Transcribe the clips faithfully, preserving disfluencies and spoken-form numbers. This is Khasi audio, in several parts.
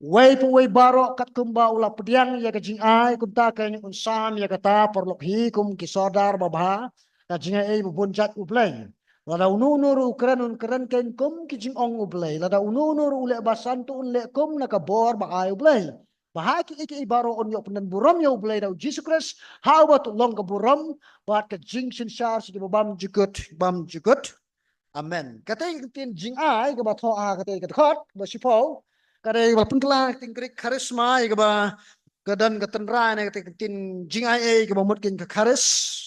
Uwei pa uwei baroh katkum ba u la pdiang ïa ka jingai, kumta kein un sam ïa kata, paralok hi, kum ki sordar babha. Ka jingai ei ba bun jait U Blei. Lada uno uno ruh u kren, un kren kein kum ki jingong U Blei. Lada uno uno ruh u leh basan, to un leh kum na ka bor ba ai U Blei. Ba ha kiei kiei baroh un ïoh pyndon burom ïa U Blei da U Jisu Khrist, ha uba to long ka burom bad ka jingsynshar sha kiba bymjukut bymjukut. Amen. Kata ka ktien jingai kaba thoh ha kata ka dkhot ba shiphew, ka dei ba pynkylla ha ka ktien Greek charisma, ïa kaba ka don ka tynrai na kata ka ktien jingai ei kaba mut kein ka charis.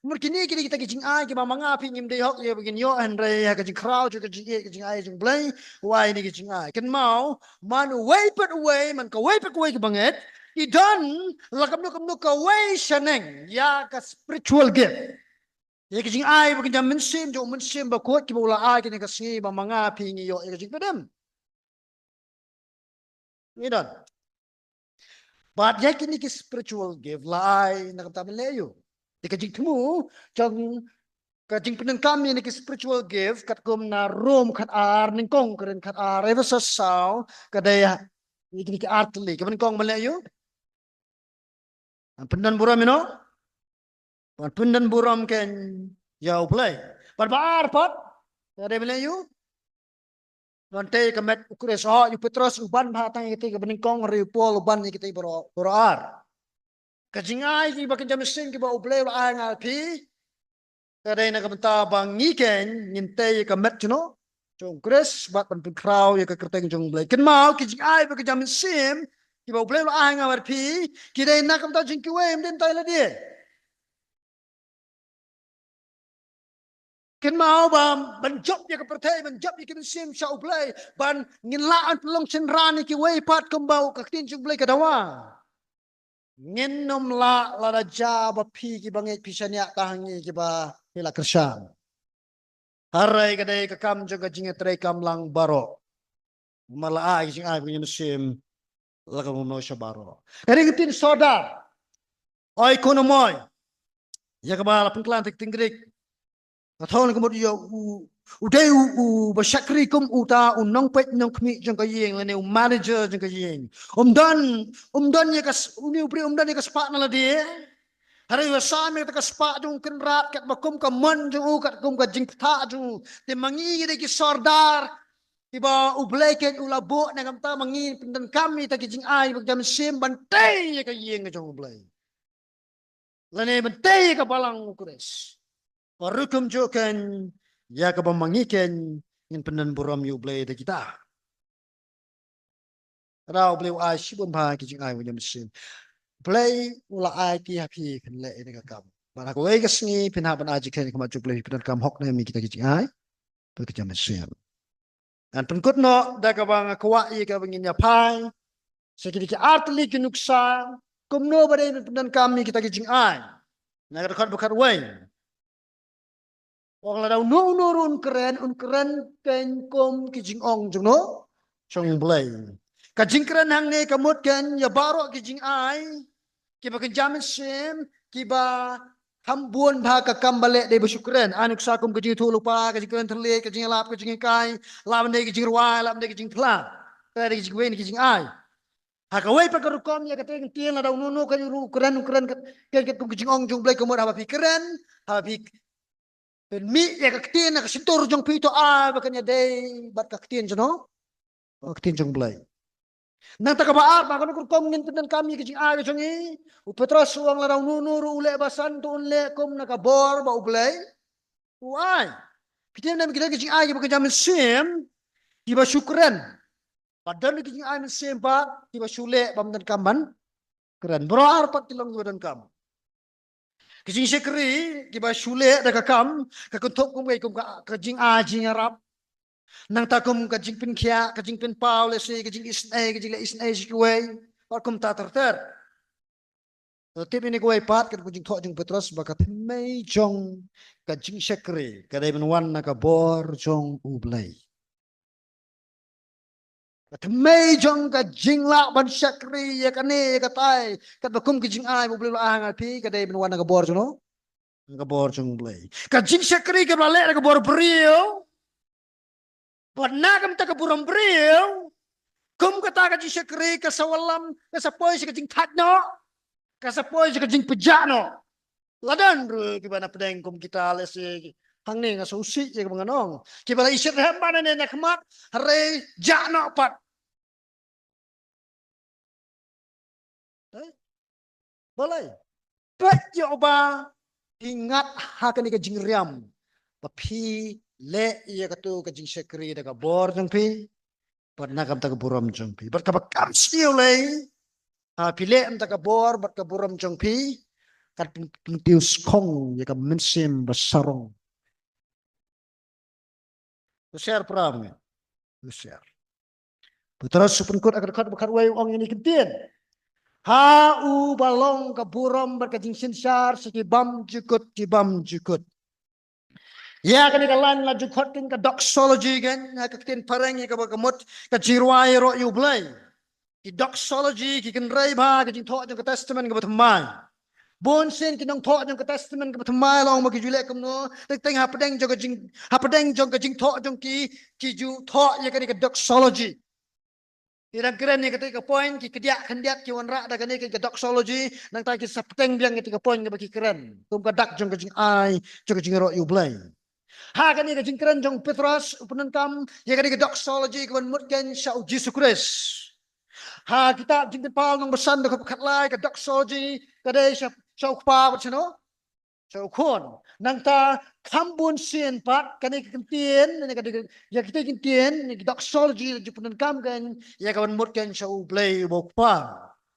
Mut kine ki dei kita ki jingai kiba ma nga phi ngim dei hok ïa ba ngin ïoh, hynrei ha ka jingkhraw jong ka jingïeit ka jingai jong U Blei, u ai kine ki jingai. Kynmaw, man uwei pat uwei, man kawei pat kawei ka bangeit, ki don la kumno kumno kawei shaneng ïa ka spiritual gift. Ïa ka jingai ba kynja mynsiem jong U Mynsiem Bakhuid kiba u la ai kane ka sngi ba ma nga phi ngi ïoh ïa ka jingpynim. Ngi don. Bad ïa kine ki spiritual gift la ai na ka bynta ban leh aïu? Te ka jingthmu jong ka jingpyndonkam ïa kine ki spiritual gift katkum na Rom khatar, nyngkong Korinth khatar, Ephesos saw, ka dei ïa kine ki artylli. Kaba nyngkong ban leh aïu? Ban pyndon burom ïa uno? Ban pyndon burom kein ïa U Blei. Bad ba ar pat, ka dei ban leh aïu? Ban tei ka met U Khrist. Oh, u Petros u ban bha tang ïa kitei kaba nyngkong, hynrei u Paul u ban ïa kitei baroh, baroh ar. Ka jingai kiba kynja mynsiem kiba U Blei u la ai ha nga bad phi, ka dei na ka bynta ba ngi kein ngin tei ïa ka met jong uno? Jong U Khrist, bad ban pynkhraw ïa ka kyrteng jong U Blei. Kynmaw, ki jingai ba kynja mynsiem kiba U Blei u la ai ha nga bad phi, ki dei na ka bynta jong kiwei, ym dei na ka bynta ïa lade. Kynmaw ba ban jop ïa ka pyrthei, ban jop ïa ki mynsiem sha U Blei, ban ngin lah ban pynlong shynrang ïa kiwei pat kumba ka ktien jong U Blei ka dawa. Ngin ym lah lada jia ba phi kiba ngeit phi shaniah tang ha ngi kiba phi la kyrshan. Hynrei ka dei ka kam jong ka jingïatreilang baroh. Ma la ai ka jingai ba kynja mynsiem la ka bym noh sha baroh. Ka dei ka ktien sordar, oikonomoi, ïa kaba la pynkylla ha ka ktien Greek. Ka thoh na ka mut ïa u, u dei u, uba shakri kum uta u nongpeit nongkhmih jong ka ïing lane u manager jong ka ïing. Um don, um don ïa ka s-, une u briew um don ïa ka spah na lade. Hynrei u sam ïa kata ka spah jong u kynrad katba kum ka mon jong u, katkum ka jingpyrta jong u. Te ma ngi ngi dei ki sordar kiba U Blei kein u la buh, na ka bynta ma ngi pyndonkam ïa kita ki jingai ba kynja mynsiem ban tei ïa ka ïing jong U Blei, lane ban tei ïa ka balang U Khrist. Bad ruh kumjuh kein ïa kaba ma ngi kein ngin pyndon burom ïa U Blei da kita. Ka daw U Blei u ai shibun bha ki jingai ba kynja mynsiem. U Blei u la ai ki ha phi, phin leh ïa kane ka kam. Bad ha kawei ka sngi phin hap ban ai jingkren ha khmat jong U Blei, phin pyndonkam hok ne em ïa kita ki jingai ba kynja mynsiem. Ngan pynkut noh da kaba nga kwah ïa kaba ngin ïa phai sha kita ki artylli ki nuksa, kumno ba dei ban pyndonkam ïa kita ki jingai. Na ka dkhot ba khatwei, u ong lada uno uno ruh un kren, un kren kein kum ki jingong jong uno? Jong U Blei. Ka jingkren hangne ka mut kein ïa baroh ki jingai kiba kynja mynsiem, kiba kham bun bha ka kam ba leh dei ba shu kren. Ai nuksa kum ka jingïathuhlypa, ka jingkren thylliej, ka jingïalap, ka jinghikai, lah ban dei ka jingrwai, lah ban dei ka jingphla. Ka dei ka jingwei na ki jingai. Ha kawei pat ka rukom ïa kata ka ktien, lada uno uno ka ruh kren, kren, kren katkum ka jingong jong U Blei, ka mut haba phi kren, haba phi pynmih ïa ka ktien ha ka shyntur jong phi, to ai ba kan ïadei bad ka ktien jong uno? Ka ktien jong U Blei. Nangta kaba ar, ba kano ka rukom ngin pyndonkam ïa ki jingai ka jong ngi? U Petros u ong lada uno uno ruh u leh basan, to un leh kum na ka bor ba U Blei u ai. Phi tip ne em, ki don ki jingai kiba kynja mynsiem kiba shu kren. Bad don ki jingai mynsiem pat kiba shu leh bym donkam ban kren. Baroh ar pat ki long kiba donkam. Ki jingshakri kiba shu leh da ka kam, ka kynthup kum ka, kum ka, ka jingai jingïarap. Nangta kum ka jingpynkhiah, ka jingpynpaw lehse, ka jingisynei, ka jingleh isynei sha kiwei, bad kumta ter ter. Te tip ïa kane kawei pat, katkum ka jingthoh jong u Petros ba ka thymmei jong ka jingshakri ka dei ban wan na ka bor jong U Blei. Ka thymmei jong ka jinglah ban shakri ïa kane ïa katai, katba kum ka jingai ba U Blei u la ai ha nga phi, ka dei ban wan na ka bor jong uno? Na ka bor jong U Blei. Ka jingshakri kaba la leh na ka bor briew, bad na ka bynta ka burom briew, Kum kata ka jingshakri ka sa wallam, ka sa poi sha ka jingthait noh, ka sa poi sha ka jingpjah noh. La don ruh kiba na pdeng kum kita, lehse hangne nga sngewsih ïa kaba ngan ong, kiba la isih rhem ba na ne na khmat, hynrei jah noh pat. Eh? Balei? Peit ïa uba phi ngat ha kane ka jingriam ba phi leh ïa kato ka jingshakri da ka bor jong phi bad na ka bynta ka burom jong phi. Bad kaba kam siew lei, ha, phi leh na ka bynta ka bor bad ka burom jong phi, kat pyn-, pyntiew skong ïa ka mynsiem ba sarong. Husiar para ngi. Husiar. Petros u pynkut ha ka dkhot ba khatwei u ong ïa kine ki ktien: Ha uba long ka burom bad ka jingsynshar sha ki bymjukut ki bymjukut. Ïa kane ka lain la ju khot kane ka doxology kane, ha ka ktien phareng ïa kaba ka mut ka jingrwai ïaroh ïa U Blei. Ki doxology ki kynrei bha ka jingthoh jong ka Testament kaba thymmai. Bun sien ki nongthoh jong ka Testament kaba thymmai la ong ba ki ju leh kumno, teng teng hapdeng jong ka jing, hapdeng jong ka jingthoh jong ki, ki ju thoh ïa kane ka doxology. Ki dang kren ïa kata ka point, ki kdiah khyndiat ki wanrah da kane ka doxology, nangta ki sa pteng biang ïa kata ka point kaba ki kren kum ka dak jong ka jingai jong ka jingïaroh ïa U Blei. Ha kane ka jingkren jong u Petros u pyndonkam ïa kane ka doxology kaban mut keiñ sha U Jisu Khrist. Ha kitab Jingpynpaw nongbah san dkhot khatlai, ka doxology ka dei sha, sha U Kpa bad shano, sha U Khun. Nangta kham bun sien pat kane ka kyntien, kane ka dei, ïa kita ki kyntien, kane ka doxology la ju pyndonkam keiñ ïa kaban mut keiñ sha U Blei uba U Kpa.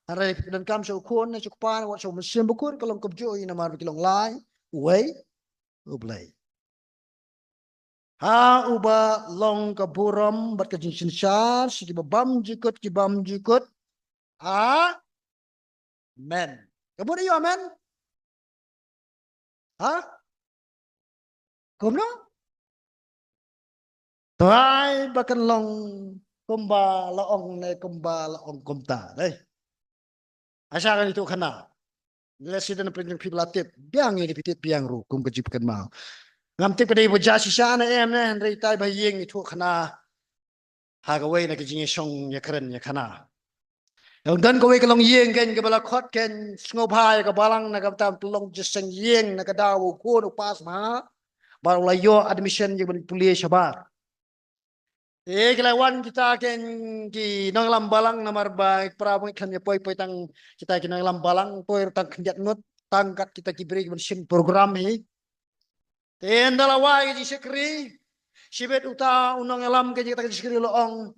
Hynrei pyndonkam sha U Khun ne sha U Kpa ne wat sha U Mynsiem Bakhuid ka long kumjuh hi namar ba ki long lai, uwei U Blei. Ha uba long ka burom bad ka jingsynshar sha kiba bymjukut ki bymjukut. Amen. Ka mut aïu amen? Ha? Kumno? To ai ba kan long kumba la ong ne kumba la ong kumta, dei. Ai sa kan ïathuh khana. Lehse don na pdeng jong phi ba la tip biang, ïa phi tip biang ruh kum ka jingpynkynmaw. Ngam tip ka dei ba jia shisha ne em ne, hynrei tai ba ïeng ïathuh khana ha kawei na ka jingïashong ïakren ïakhana. Ïa u don kawei ka longïing keiñ kaba la khot keiñ sngewbha ïa ka balang na ka bynta ban pynlong jingïaseng ïing na ka daw ba u khun u pass bha bad u la ïoh admission ïa ban pule shabar. Te ki la wan kita keiñ ki nongïalam balang namar ba para bangeit khlem ïa poi poi tang kita ki nongïalam balang, poi tang khyndiat ngut tang kat kita ki briew ki ban shim program hi. Te ynda la wai ka jingshakri, shibit uta u nongïalam ka jingshakri u la ong,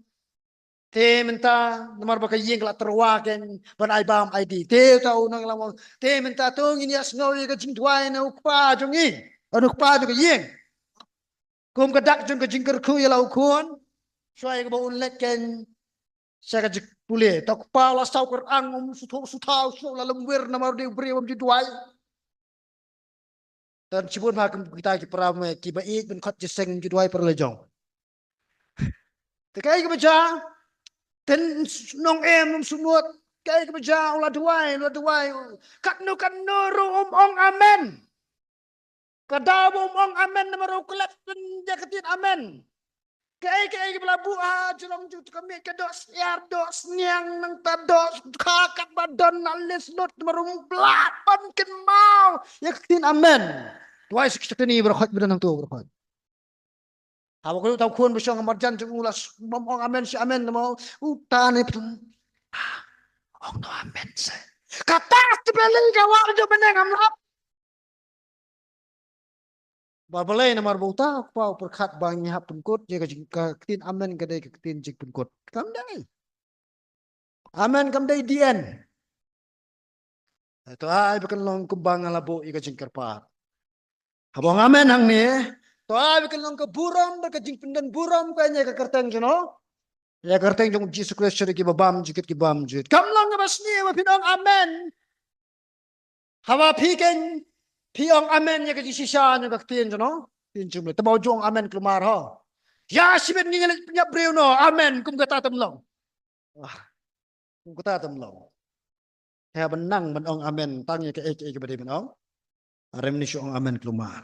te mynta namar ba ka ïing ka la tyrwa keiñ ban ai bam ai dih. Te uta u nongïalam u ong, te mynta to ngin ïa sngew ïa ka jingduwai na u kpa jong ngi, na u kpa jong ka ïing. Kum ka dak jong ka jingkyrkhu ïa la u khun, shuwa ïa kaba un leit keiñ sha ka jingpule. Te u kpa u la saw kyrang, um shu thaw, shu thaw, shu la lymwir namar u dei u briew bym ju duwai. Te shibun bha kum kita ki para bangeit kiba ïeit ban khot jingïaseng, ym ju duwai para la jong. Te kaei kaba jia, te nongem um sumut, kaei kaba jia, u la duwai, u la duwai. Katno katno ruh um ong amen. Ka daw ba um ong amen namar u klet pynïa ka ktien amen. Kaei kaei kaba la buh ha jrong jong ka miej, ka doh syiar, doh sniang, nangta doh kha katba don na list lut namar um lah ban kynmaw ïa ka ktien amen. Duwai sa ki shatani baroh khoit ba don hangto baroh khoit. Haba ka ïoh uta u khun ba shong ha marjan jong u la s-, bym ong amen shi amen namar uta ne pynlong. Ah, ong noh amen se. Kata stipeli ka wad jong bneng, ngam lap. Ba balei? Namar ba uta u kpa u pyrkhat ba ngi hap pynkut ïa ka jing, ka ktien amen ka dei ka ktien jingpynkut. Kam dei. Amen kam dei the end. To ai ba kan long kumba nga la buh ïa ka jingkyrpad. Haba ong amen hangne, to ai ba kan long ka burom bad ka jingpyndon burom ka ïa ka kyrteng jong u, ïa ka kyrteng jong u Jisu Khrist sha kiba bymjukut ki bymjukut. Kam long kaba sniew ba phin ong amen. Haba phi keiñ phi ong amen ïa ka jingshisha jong ka ktien jong u, ktien jong u. Te ba u ju ong amen kulmar ho. Ïa shibit ngi ïa leit pynïap briew noh, amen, kum kata tam long. Ah, kum kata tam long. Te ban nang ban ong amen tang ïa kaei kaei kaba dei ban ong. Are mynne shu ong amen kulmar.